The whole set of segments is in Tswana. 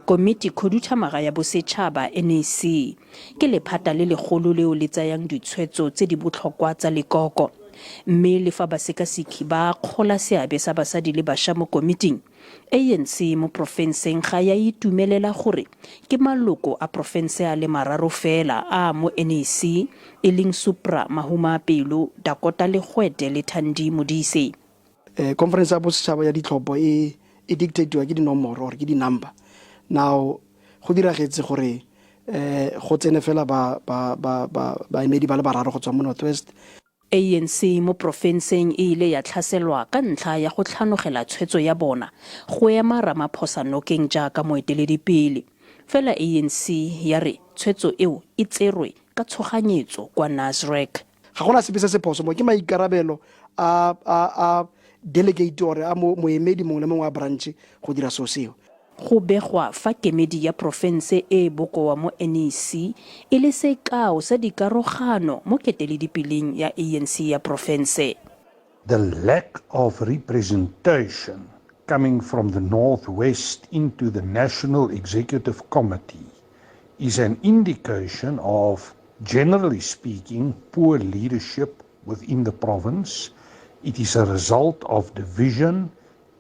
Komiti Khuduthamaga ya Bosetšhaba, NAC, ke lephata le legolo leo le tsayang ditshwetso tse di botlhokwa tsa lekoko. Mme le fa basekaseki ba akgola seabe sa basadi le bašwa mo komiting, ANC mo porofenseng ga ya itumelela gore ke maloko a porofense a le mararo fela a a mo NAC, e leng Supra Mahumapelo, Dakota Legwete le Thandi Modise. Conference ya bosetšhaba ya ditlhopho e dictatiwa ke dinomoro or ke di-number. Now go diragetse gore go tsene fela baemedi ba le bararo go tswa mo North West. ANC mo porofenseng e ile ya tlhaselwa ka ntlha ya go tlhanogela tshwetso ya bona go ema Ramaphosa nokeng jaaka moeteledipele. Fela ANC ya re tshwetso eo e tserwe ka tshoganyetso kwa Nasrec. Ga gona sepe se se phoso mo, ke maikarabelo a delegate or a moemedi mongwe le mongwe wa branch go dira seo seo. Go begwa fa kemedi ya porofense e e bokoa mo NEC e le sekao sa dikarogano mo keteledipeleng ya ANC ya porofense. The lack of representation coming from the Northwest into the National Executive Committee is an indication of, generally speaking, poor leadership within the province. It is a result of division,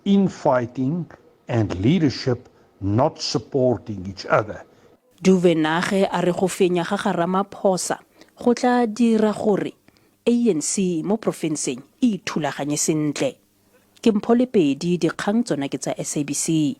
infighting, and leadership not supporting each other. Duvenage a re go fenya ga ga Ramaphosa go tla dira gore ANC mo porofenseng e ithulaganye sentle. Ke Mpho Lepedi, dikgang tsona ke tsa SABC.